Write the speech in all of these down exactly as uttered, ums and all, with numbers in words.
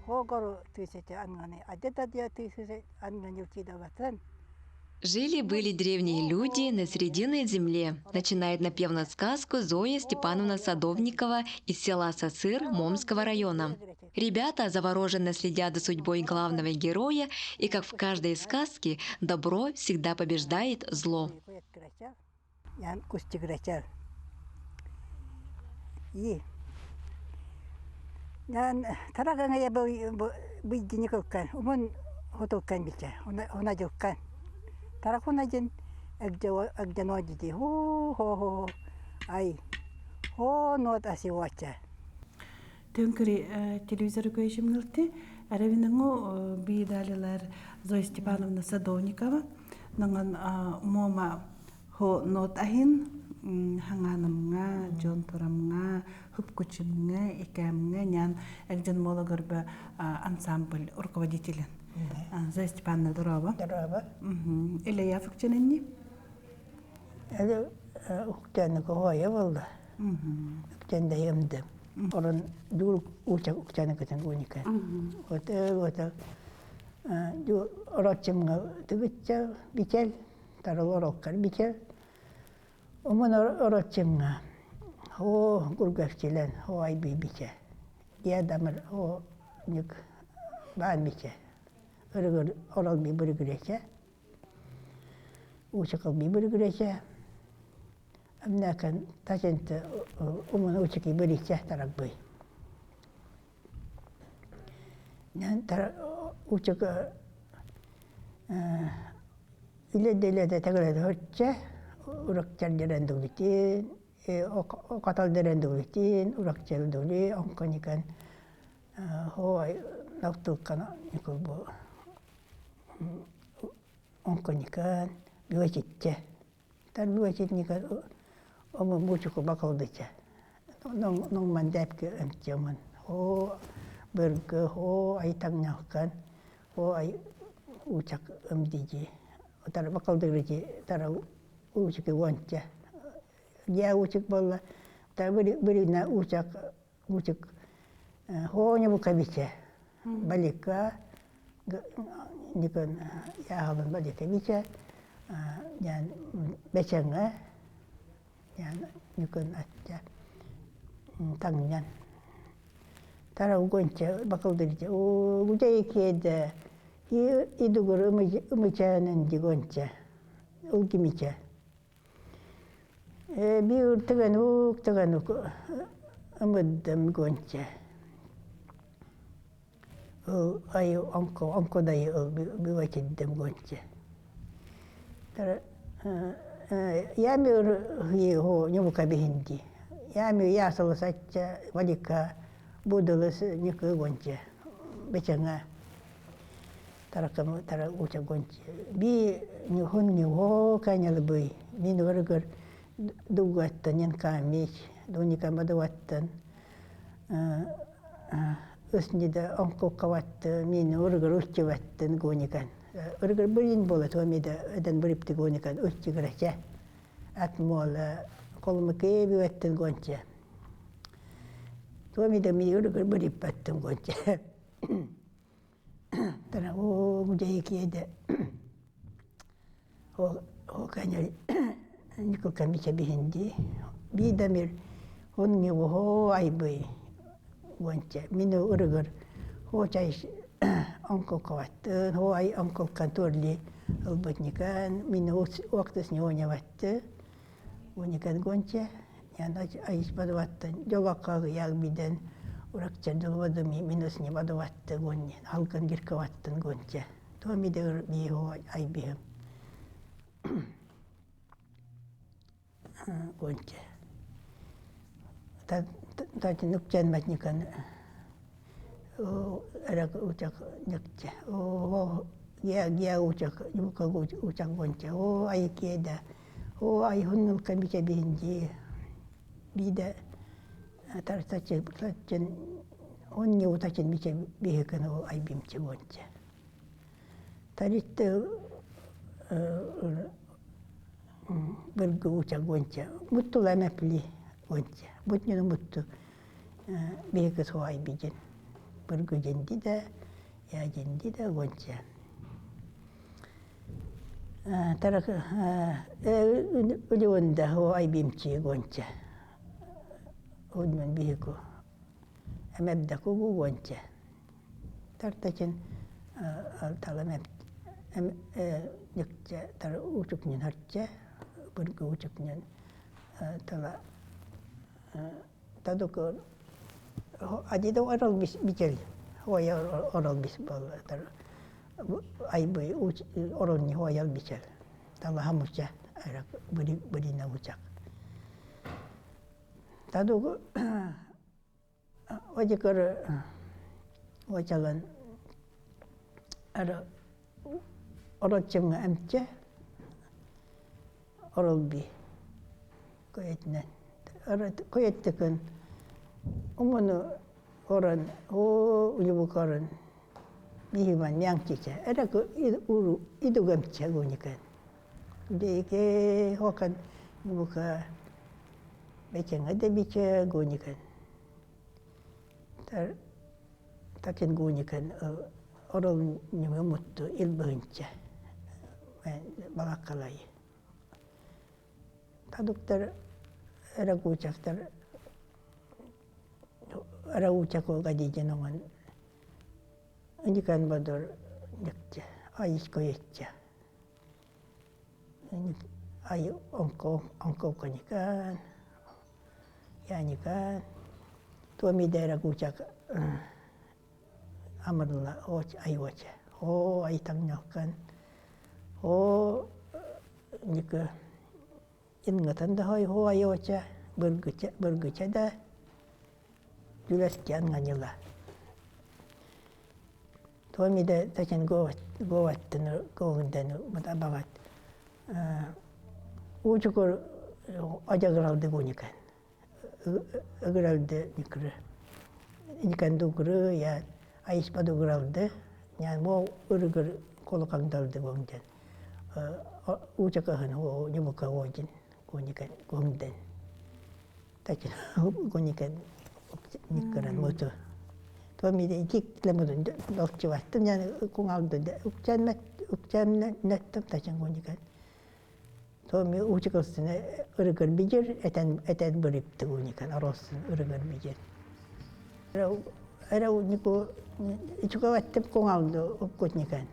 Хогору тысяча анганы, адетадья тысяча анганы учидалатан. Жили-были древние люди на Срединной земле, начинает напевно сказку Зоя Степановна Садовникова из села Сосыр Момского района. Ребята завороженно следят за судьбой главного героя, и, как в каждой сказке, добро всегда побеждает зло. Ян кустиграчар. И ян тараган я был быддини кылкан, умун хотылкан биче, уна жылкан. Таракун один эгде эгден одиди. Хо хо хо. Ай. Хо нот аси вача. Төнкери телевизор көшімгілті. Әрәвінің би далилар Зоя Степановна Садовникова. Наңан мома хо нот ахин хаңанымға, жон турамға, хупкучымға, икәмға нян эгден мола гөрбе ансамбль руководителин. Зоя Степановна, дорабы. Дорабы. Эле я фукчененни? Эле уктяны кого я волда. Уктян да емдем. Орон дюр учак уктяны кытын гуника. Вот, вот. Орочымга тыгытча бичел, тарыл ороккар бичел. Умун орочымга. О, гургавчилен, о, айби биче. Я дамыр, о, нюк баан биче. Ырыгыр орол би бырыгырече. Учакыл би бырыгырече. Амнакан таченте умун учаки бырыче тарагбый. Нян тара учак иледе-иледе тегеледе хөртче, уракчар дерен дулитин, окатал дерен дулитин, уракчар дули, онконикан, хо ай навтылкан никул бу. Онконикан, бивачитче. Тар бивачитникан, омун учаку бакылдыча. Ноң ман дәпке эмче омун. О, бөргө, о, ай таңнялкан, о, ай учак эмдиди. Тар бакылдырыди, тар учаки вонча. Дя учак болла, тар бирина учак Учак хоньу букабиче. Балика, никон яхалын баликабиче. Ян беченге, ян никон аття таңнян. Тара угонче бакылдырче. О, гудяй кеде. И дугур ымычанын дигонче. Улгимиче. Э, би ыр тыган ук, тыган ук ымыддым гонче. Ай онко, онко дайы ыл би вачиддым гонче. Тара, э, э, ями ыр хи хо нюбука бихинди. Ями ясылы сачча валика будылыс нюкы гонче. Беченге. Таракам тара уча гонче. Би нюхун нюхо канялы бый. Мин ырыгыр дугаттан, нин камич, дуникам бадуаттан. Ыснида онкул каватты, мин ырыгыр уччи ваттын гоникан. Ырыгыр бырин бола, томида эден бырипты гоникан уччи грача. Ат мола колмы кеби ваттын гонча. Томида ми ырыгыр бырип ваттын гонча. Тара о гудяй кеде. О, о каняль никулкан бича бихинди. Би дамир хунги о айбый гонча. Мину ырыгыр о чайш онкул каваттын, о ай онкулкан турли ылбытникан, мину октыс не оняватты. Уникан гонча, ян айыс бадуваттан, жолаккагы ягбиден, уракчардыл бадуми минусни бадуватты гонни, алган гиркаваттын гонча. Томида ыр бихо айбихым гонча. Тати нукчан матникан Эрек учак некче. О, геа, геа учак, юка учак гонча. О, ай кеда. О, ай хуннул камича бинди. Бида тарсача, сачен, онни утачен бича бихекан, о, ай бимча гонча. Таритта быргы уча гонча. Муттула эмепли гонча. Бутнину мутту. Э, биһиги суо айбыдыын. Быргы дьэнди да, яа дьэнди да гонча. Э, тарах, э, э, ы-, ы-, ылюундо суо айбымчи гонча. Удмун биһиги. Эмебдэхи гонча. Тар тачин, э, алталам эм-, эм-, э, ньыкча, тар уучук ньюн харча, быргы уучук ньюн, э, тала, э, Тадык, о, адида орол бис-, бичел. Ой, ор-, орол бис болтор. Айбы уч-, орол ньюн ой, орол бичел. Тала хамуча, ара быри-, бырина учак. Тадык, одикор, очалан, ара ороччамҥа эмче, орол би. Куетнен. Ара куеттыкын. Умуну орон, о, уйубук орон. Биһиги ман мяңчича. Ара ку-, и-, уру, идуг эмче гуниган. Беге хокан уйубука. Бечеҥе да биче гуниган. Тар-, тачин гуниган, э, орол ньюмэ мутту илбыһынча. Э, балакалай. Тадыктар, эрэгуучактар, эрэгуучак ол гадидин оҥон. Ньюкэн бодор ньюкча, айыс куетча. Ай, онко, онко куникэн, яникэн. Туомида эрэгуучак, э, амарла, оч-, ай оча. О, ай тагньалкан. О, ньюкэ. Ингытан да хой, хо ай оча, быргыча, быргыча да, дьүлэскэн ганила. Туомида тачин го-, го аттын, го гындан, мыта багат. Э, уучукур, э, адьа ыгыралды гуниган. Ы-, ы-, ыгыралды ньюкэрэ. Ньюкэн да угры, я, айыс бада угралды. Нян бо ырыгыр коло кагдалды гуниган. Э, о, уучакаһын, о, ньюбука один. Гуниган, гуниган. Тачин гуниган ньюкэрэн муту. Туомида итик лэ мутун долччубаттым, нян куҥалды да. Укчан мэт-, укчан нэ-, нэттим тачин гуниган. Туоми уучукур син ырыгыр бидьир, этэн, этэн бырыйбыт гуниган, орол син ырыгыр бидьир. Эрэ, эрэ ньюкэ, ичигэбэттим куҥалды уккутниган.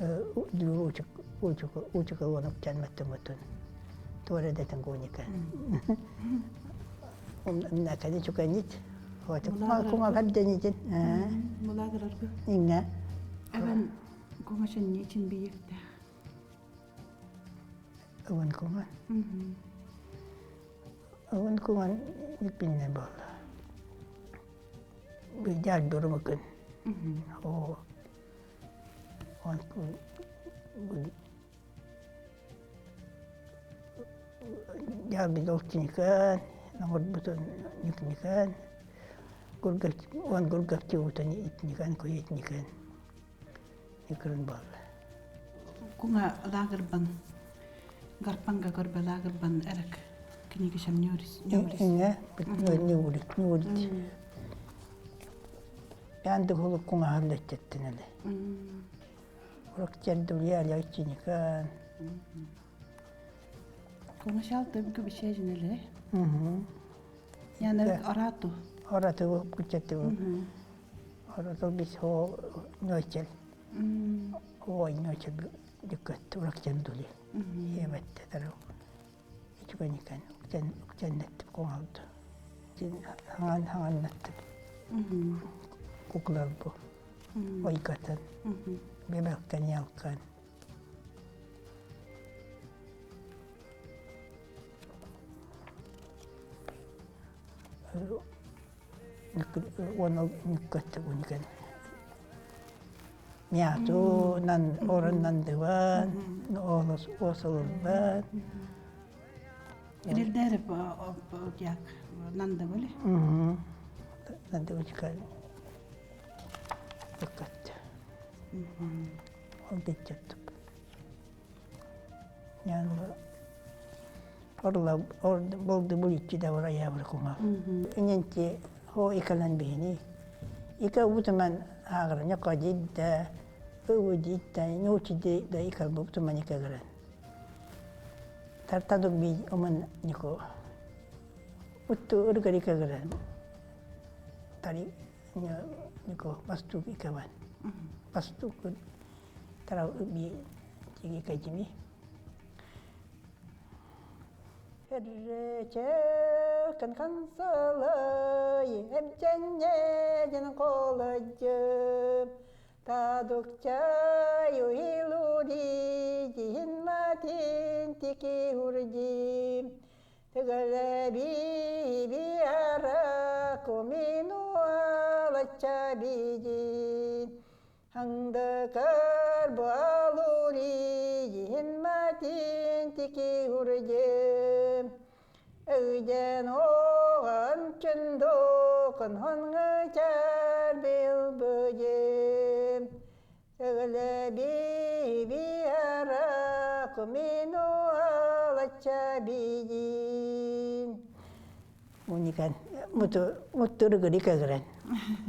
Э, у-, дьүүр уучук, уучук, уучук уонук чанматтыммытын. Туора дэтин гуниган. М, накады чуканит. Вот, кума, кума хабденитин. Э. Мулагыраргы. Иннэ. Эбэн кума чанни чин биирдэ. Ылын кума. Мгм. Ылын кума иппиннэ буолла. Бу дьаарбы урумукун. Мгм. О. Он ку-, бу дьаарбы долчуникан, номурбутун ньүкнүкэн, гургап-, он гургапчыбытын итникэн, куетникэн. Икрын баалла. Куҥа ылаҕырбан, гарпаҥҥа көрбө ылаҕырбан эрик. Кинигэчэм ньүүрис, ньүүрис. Иҥэ, бит ньүүрит, ньүүрит. Мм. Яндык улук куҥаһар лэччэттэн эле. Мм. Урок чэрдүлү яалааччыникаан. Мм. Куҥа чаалтан күбүчээжин эле. Мгм. Яна ораату. Ораату бу, кучату бу. Мгм. Ораату бис о ночел. Мм. Ой, ночел диккат уракчан дули. Мгм. Ебетте тарау. Ичуганикан, укчан, укчаннаттып куҥалды. Син хаҥан, хаҥаннаттып. Мгм. Куклал бу. Мгм. Ойгатан. Мгм. Бебелкан ялкан. Уонна ньүккэттэ уникэн. Мияту нан, орон нандыбан, олус, осулурбан. Ирилдээри, о, о, о, дьяк, нандыбали? Мгм. Нандыбычка. Ньүккэттэ. Мгм. Ол гитчэттик. Ян бу Орла, ор-, болду буличчи да, ор аябыр куҥа. Мгм. Иненти хо икалан бини. Ика бутуман агра нёкодид да, ывудид да, нючиди да, икал бутуман икагран. Тартадук би оман нико. Утту ыргар икагран. Тари нё-, нико пастук икаван. Мгм. Пастук тарау би тиги кадими. Эррече кын хансалай, эмченнедин колодьым. Тадук чаю илури, дин матин тики урдим. Тыгыле би, би ара, кумину алача бидин. Ханды кар балури, дин матин тики урдим. Эгден оган чындо кын хонгы чар билбыдим. Тыгыле би, би ара, кумину алача бидин. Уникан, муту, муту ыргар икагран.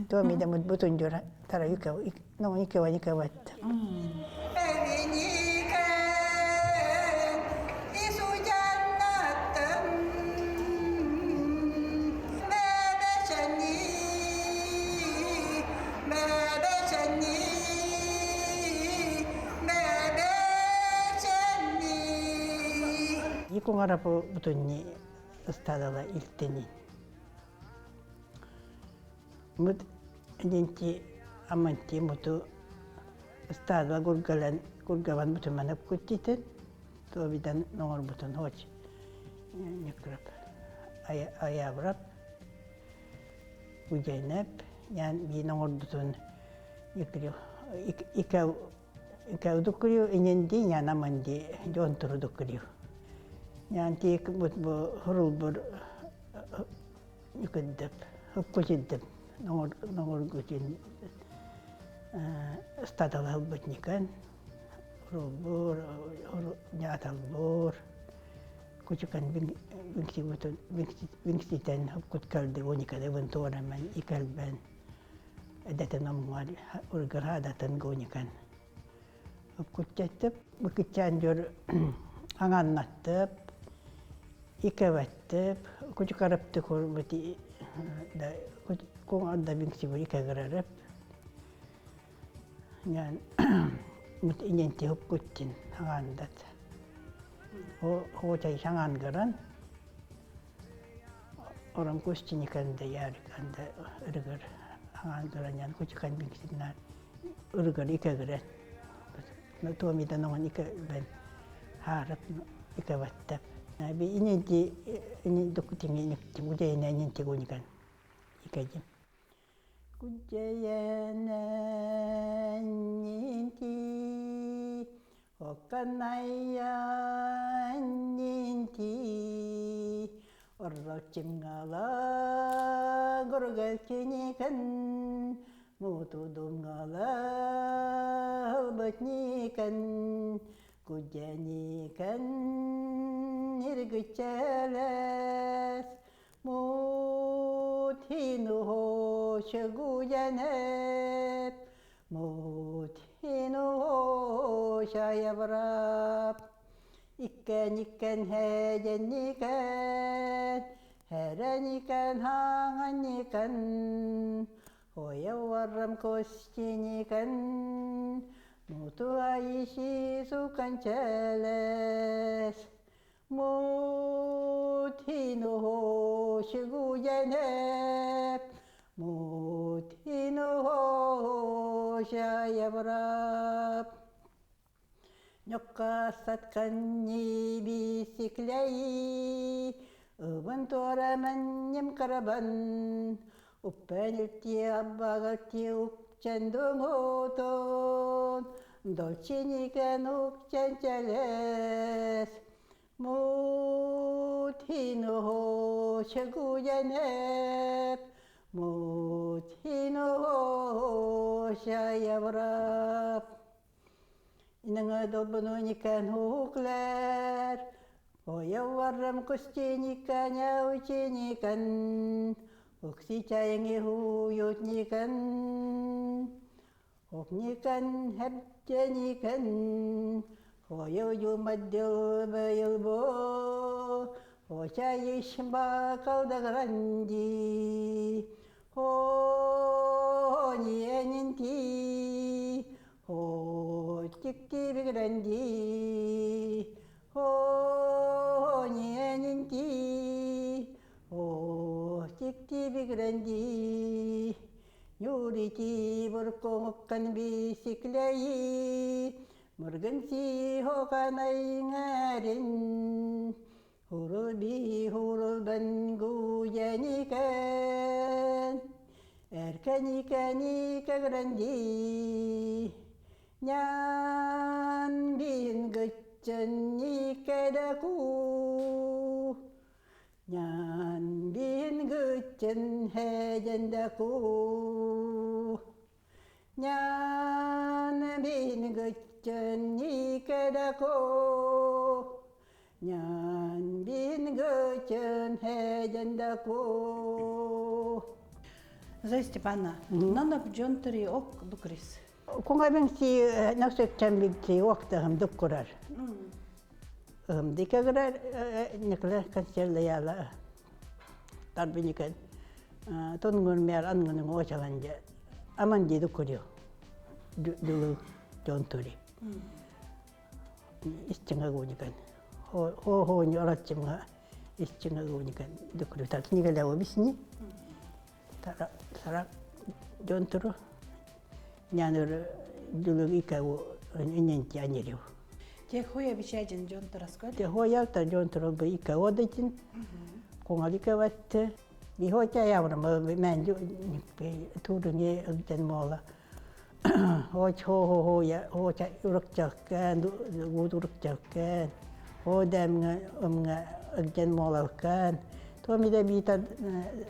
Томида мут бутун дюра, тара ика, ик-, но ика ва, ика ват. М. Ик куҥарапы бутунни ыстадала илтинин. Мут иненти аманти муту ыстадала гургалан, гургаван бутуман ыбкуттитин, томидан нуңур бутун хоч, э, нюкрап, ая-, аябрап, гуденеп, нян би нуңур бутун нюкрю, ик-, икав Икавдук курю, иненди, нян аманди, дёнтурудук курю. Нян тик бут бу хурулбур, э, нюкүддүп, хуккучуддуп, нуңур, нуңур гучин, э, стадалал бутникан, хурулбур, хуру-, няталбур, кучукан вин-, винкси бутун, винкси-, винкситен хуккут калды уникан, эвен туорамен, икалбен, эдетен омгар, ургар хадатан гуникан. Ыбкуттеттип, быгытчаан дьор аҥааннаттып, икэбэттип, кучукарыптык урбут, да, куҥарда биҥсибир икэгирэриб. Нян, мут иненти ыбкуттин аҥаандат. О, хо чай шаҥаан гыран. Ором кусчиникэн да, ярик анда ырыгар, аҥаан гыран, нян кучукан биҥсиннаар ырыгар икэгирэн. Но туомида номон икэбэн хаарып, икэбэттип. Би иненти, ини дуккутиҥи иниктим, удьайына иненти гуникан икэдим. Кудьяйананнинти, оканайяннинти, орроччумҥала гургалчиникэн, мутудумҥала ылбытникэн, кудьяникэн иргыччэлэс. Мут хинуһу чугуйанэп, мут хинуһу чаябрап. Иккэн-иккэн хэдэнникэн, хэрэникэн, хаҥанникэн, ойо уоррам кусчиникэн, муту айы чии сукан чэлэс. Мут хинуһу чугуйанэп, мут хинуһу чаябрап. Ньоккаастатканньы биисиклэйи, ыбын туора мэнним кырабан, уппан илтии, аббаҕа илтии укчан дуҥутун, долчиникэн укчан чэлэс. Мут хинуһу чугуйанэп, мут хинуһу чаябрап. Инэҥэ долбонуникэн ууклар, Ойовваррам кустиникан, яучиникан, уксичайнги хуютникан, укникан, хабжаникан, ойов юмаддыл быйыл бо, очайыш бакалдагранди, о, ниенинти, о, тиктибигранди, о, ниенинти, о, тиктибигранди. Нюрити бурконгуккан бисиклеи, мургунси хоканай нгарин, хурулби хурулбан гуяникан, эркеникан икагранди. Нян бин гыччен икедаку, нян бин гыччен хеджендаку. Нян бин гыччен икедаку, нян бин гыччен хеджендаку. Зоя Степановна, мгм, нанаб Дьонтури ок дукрис? Кунгабингси, э, Нохсекчамбигси октагым дуккурар. Мгм. Ымдык эграр, э, э, никле консервлы яла. Тарбиникан, э, тунгурмяр ангынынг очаланджа. Аманди дукурю. Ду-, дулу Дьонтури. Мгм. Истинга гуникан. Хо-, хо-, хо-, не орачимга истинга гуникан дукурю. Так, никле объясни. Мгм. Тара-, тара Дьонтуру. Няныр дулуг икаву иненти анирив. Те хойя бичаджин Дьонтур асколь? Те хойя та Дьонтур ол бы икаву одыдин. Мгм. Кунгал икаватты. И хотя яврам, э, мен дю-, турунге Эгден Мола. Хоч хо-, хо-, хойя, хоч урукчалкан, ду-, гуд урукчалкан. Хо дэмнгэ, ымнгэ Эгден Молалкан. Томи да битар, э,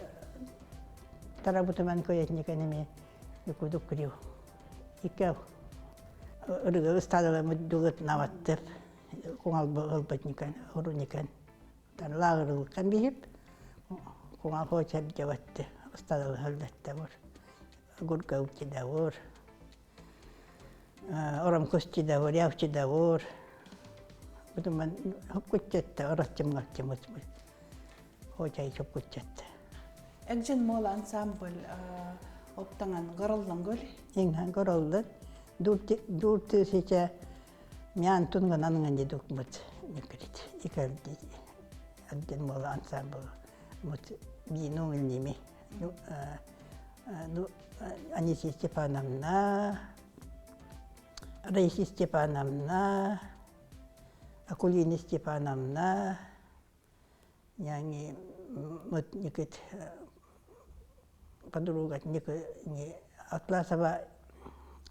тарабутуман койетникенеми. Юкудук курив. Икев. Ырыгы ыстадылы муддугыт наваттыр. Кунгал бы ылбытникан, уруникан. Тан лагырылкан бихип. Кунгал хоча бджаватты. Ыстадылы ылдатта бур. Гурга учи да бур. Э, ором кусчи да бур, явчи да бур. Бутуман хупкуччатта, оросчум-галччум ус бур. Хочай чуккуччатта. Эгден Мола ансамбль, э, оптонган гырылдын гүл? Инга, гырылдын. Дурти-, дурти сича мян тунган анганди дукмут никрит. Икалди Эгден Мола ансамбль. Мут би нунгылними. Ну, э, э, ну, э, Анисия Степановна, Раиса Степановна, Акулина Степановна, яни, м, мут никит, э, подруга никит, не, Атласова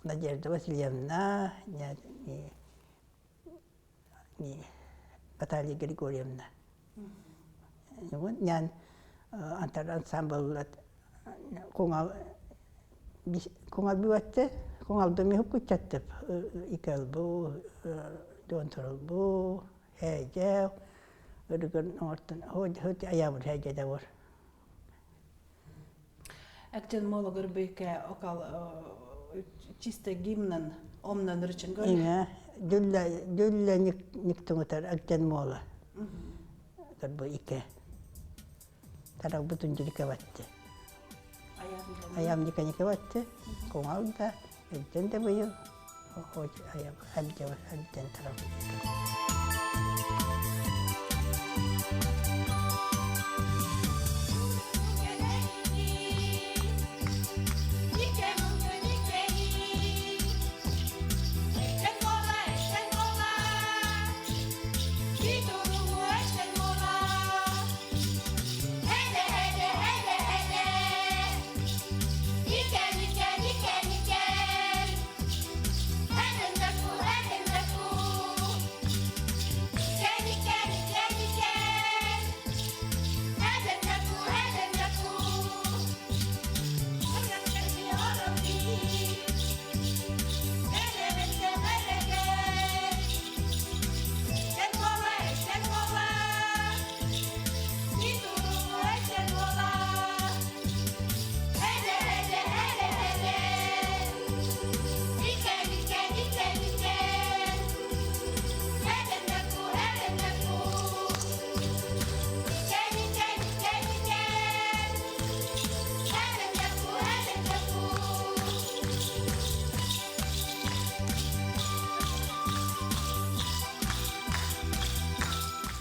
Надежда Васильевна, не, не, не, Наталья Григорьевна. Мгм. Вот, нян, э, антар ансамбльлат, э, кунгал, бис-, кунгал биватты, кунгал думи хупкуччаттып, э, икел бу, э, донторул бу. Хеджев, ырыгын ортын, хоть, хоть аябыр хеджеде бур. Эгден Мола гырбы икке окал, э, чисто гимнын, омнын рычын гой. Ине, дюлле, дюлле ник-, никтунгутар Эгден Мола. Мгм. Гырбы икке. Тарабутун дюлике ватты. Аям нике нике ватты. Кунгал да, Эгден да быйыл. О, о, аям, Эгден, Эгден тарабутун.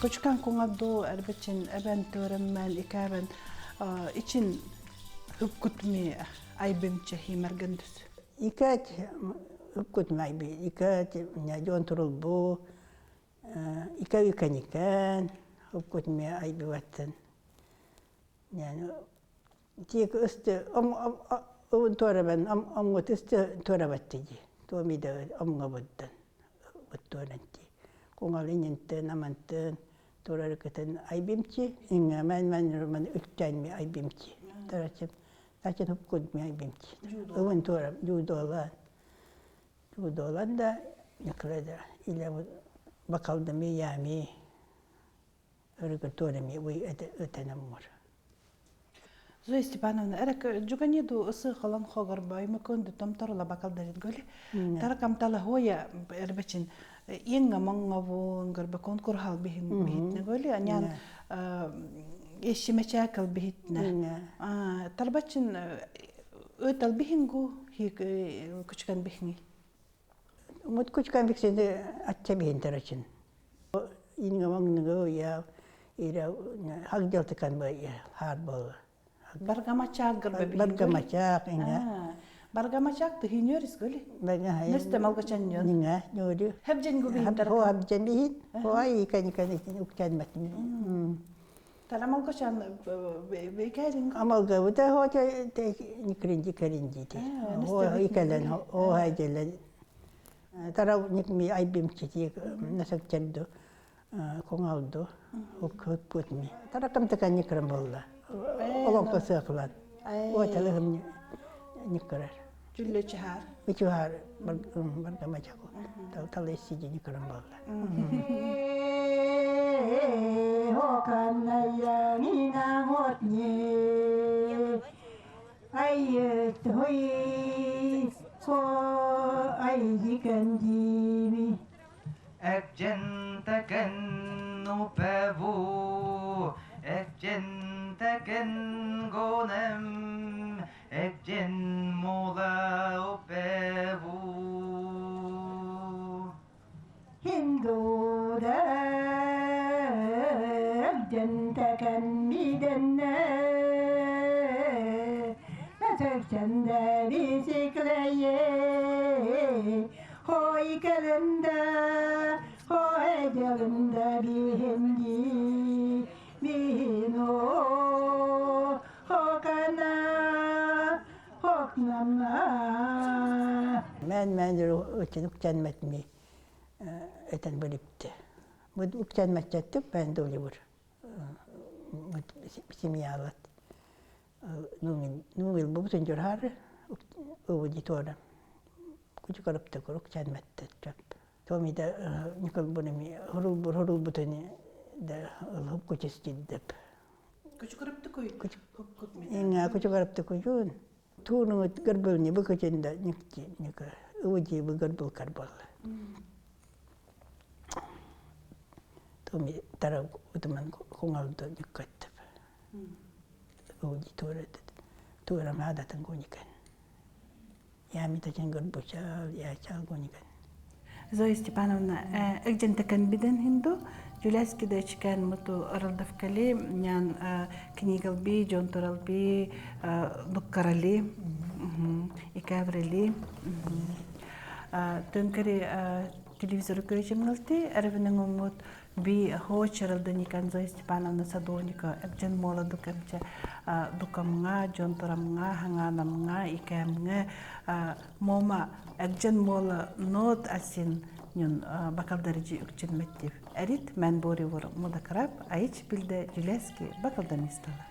Кучкан куҥа дуу эрбэчин эбэн, тойроммаан икаван, а, ичин һубкутми айбимчи химаргандус. Икач һубкутми айби, икач, ня, Дьуон Турулбу, э, икавы кэнэкен һубкутми айбибаттан. Ня, тиик ыста ом-, ом-, о-, өвүн туораман, ом-, омгут ыста туораматтади. Томида омгобуддан. Бут туоранти. Куҥал ининтэн, амантан, туорарыкытан айбимчи. Иҥэ, мэн, мэн, мэн, үкчэнми айбимчи. Тарачым, тачин һубкутми айбимчи. Өвүн туорам, дюдолан. Дюдолан да, никледа. Илэ вот бакалдами, ями. Өргө туорами уй этэ-, этэнэммор. Зоя Степановна, эрэ к-, жугани дуу ыссыахалан хогор баймаконду томторла бакалдарит гүл? Мм. Таракам тала хойя эрбэчин, э, иңэ монгобун гырба конкурһал бихин, мгм, бихитнэ гүл? Анян, мм, э, ещё мечакал бихитнэ. Мм. А, тарбачин, э, өөтал бихин гү, хик, э, кучкан бихин? Мут кучкан бихсэндэ ачча бихин тарачин. Иңэ монгнуга я, ире, хагдалтыкан ба я, хаар бола. Баргамачаак гырба бихин гүл? Баргамачаак, иңэ. А, баргамачаак тыһыын ньӧрис гүл? Барга-, ха, нөстө малгачан ньӧр. Иңэ, ньӧри. Хэбжэн гу бихин таракам? Хо, хэбжэн бихин. Хо, ай, икэн, икэн, икэн, укчан мат. Мм. Тара амалгашан, э, бе-, бе-, бекерин. Амалга бу да хо, те, те, никринди, каринди те. А, хо, нестер икэлэн, битмин. Хо, хо, хайдэлэн. Э, тара никми айбимчи тиик, э, насак черду, э, куҥалду, мгм, ук-, укпутми. Таракам така никрэн болла. Э, олоҥхо сыахлан. Э. О, талыһым ни-, никрэр. Чүллэ чаһаар? Үчүһаар бар-, м, баргамачаку. Мгм. Тал-, талай сидини көрөн болла. Мгм. Хоканная мина хотни. Айыт хуй, хо, айдикэн диби. Экжен тэкэн упеву, экжен тэкэн гонэм, экжен мола упеву. Хиндуда экжен тэкэн бидэннэ, экжен дэ бисиклэйэ. Хой кэлэн да, хой дьэлэн да бихинди, бихино, хокана, хокнама. Мэн, мэн, ытын укчан мэтми, э, этэн бэлипти. Бу укчан мэтчэттик, мэн дулибур. Э, вот се-, семьялат. Э, нуҥил, нуҥил бу бутун журһаары, өвүди туора. Кучук арыптык, кучук чанматтык. Томида, э, никол бунами, хурулбу-, хурулбутуни да, ылып кучустиддеп. Кучук арыптыкуй? Кучук. Хуккут мида. Иҥэ, кучук арыптыкуйун. Туунугут гырбылни быкытында никти, ника. Өвүди бы гырбыл карбалла. Мм. Томи тарап утуман куҥалды никкаттып. Мм. Өвүди туурады. Туурам адатын гуникан. Ями тачын гырбучал, ячал гуникан. Зоя Степановна, э, экжен тэкэн бидэн хинду, Жулиаскида ичкэн муту ырылдавкали, нян, э, книгалби, дьонтуралби, э, дуккарали, мгм, икаврали, мгм. Э, төнкери, э, телевизор көрүжэмгэлти, эрбинэн онгут би хоочаралда никан Зоя Степановна Садовникова, экжен муола дукамча, э, дукамҥа, дьонтурамҥа, хаҥаанамҥа, икаамҥа, э, Мома экжен муола ноот асин нюн, а, бакалдарыжы укчанматтив. Эрит мэн буурибур Муда Краб, айыч билдэ Жулиаски бакалдарнай стала.